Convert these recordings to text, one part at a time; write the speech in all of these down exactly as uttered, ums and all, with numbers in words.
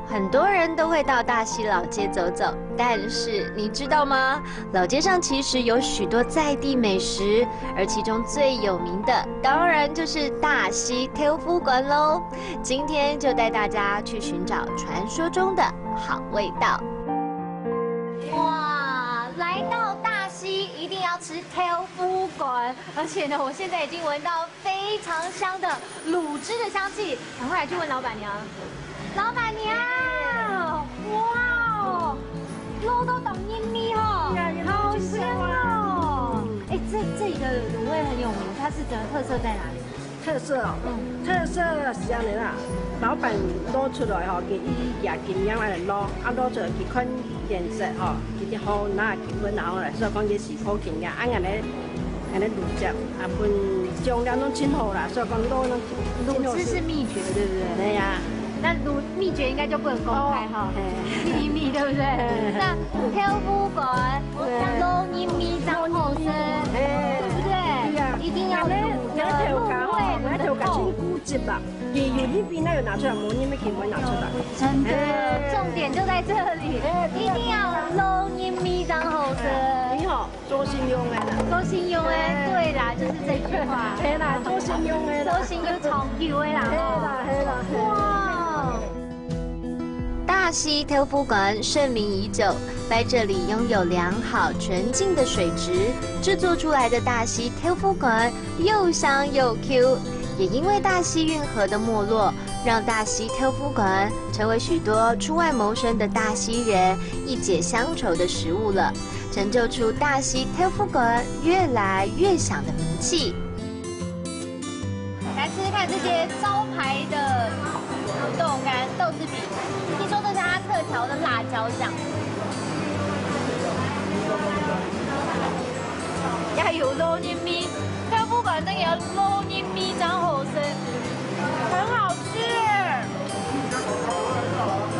很多人都会到大溪老街走走，但是你知道吗？老街上其实有许多在地美食，而其中最有名的，当然就是大溪豆腐干喽。今天就带大家去寻找传说中的好味道。哇，来到大溪一定要吃豆腐干，而且呢，我现在已经闻到非常香的卤汁的香气，赶快来去问老板娘。老板娘，哇哦，肉都懂音咪吼，好香哦！哎，这这里的卤味很有名，它是怎么特色在哪里？特色哦，嗯，特色是安尼啦，老板撈出来吼，佢一个经验来撈，啊撈出来佢看颜色吼，佢就好拿佢分好来，所以讲佢是好经验，啊安尼安尼卤汁啊，分酱料拢真好啦，所以讲撈拢真好食。卤汁是秘诀，对不对？对呀。那卤秘诀应该就不能公开哈，哦，嘿。秘密，对不对？嘿。那豆腐干，对。撈音咪真好食，嘿。对不对？对呀。一定要卤的，那豆干吼，那豆干真固执啦，佢有音咪，那有拿出来，无音咪佢不会拿出来。真的，嘿。重点就在这里，哎，对呀。一定要撈音咪真好食。哎，你好。 做信用个啦。做信用个，对啦，就是这句话。嘿啦，做信用个啦。做信用长久个啦，嘿啦，嘿啦，嘿啦。哇！大溪豆腐干盛名已久，在这里拥有良好纯净的水质，制作出来的大溪豆腐干又香又Q。也因为大溪运河的没落，让大溪豆腐干成为许多出外谋生的大溪人一解乡愁的食物了。 成就出大溪豆腐干越来越响的名气。来吃吃看这些招牌的土豆干、豆制品，听说这是它特调的辣椒酱。也有撈音咪，豆腐干真个撈音咪，真好吃，很好吃耶。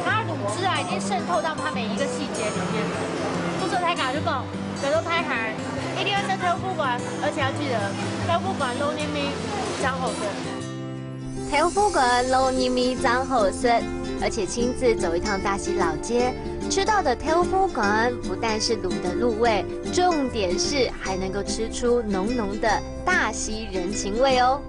它的卤汁啊，已经渗透到它每一个细节里面。不说太敢就讲， 觉得太寒，一定要吃豆腐干，而且要记得豆腐干撈音咪，真好吃。豆腐干撈音咪真好食，而且亲自走一趟大溪老街，吃到的豆腐干不但是卤的入味，重点是还能够吃出浓浓的大溪人情味哦。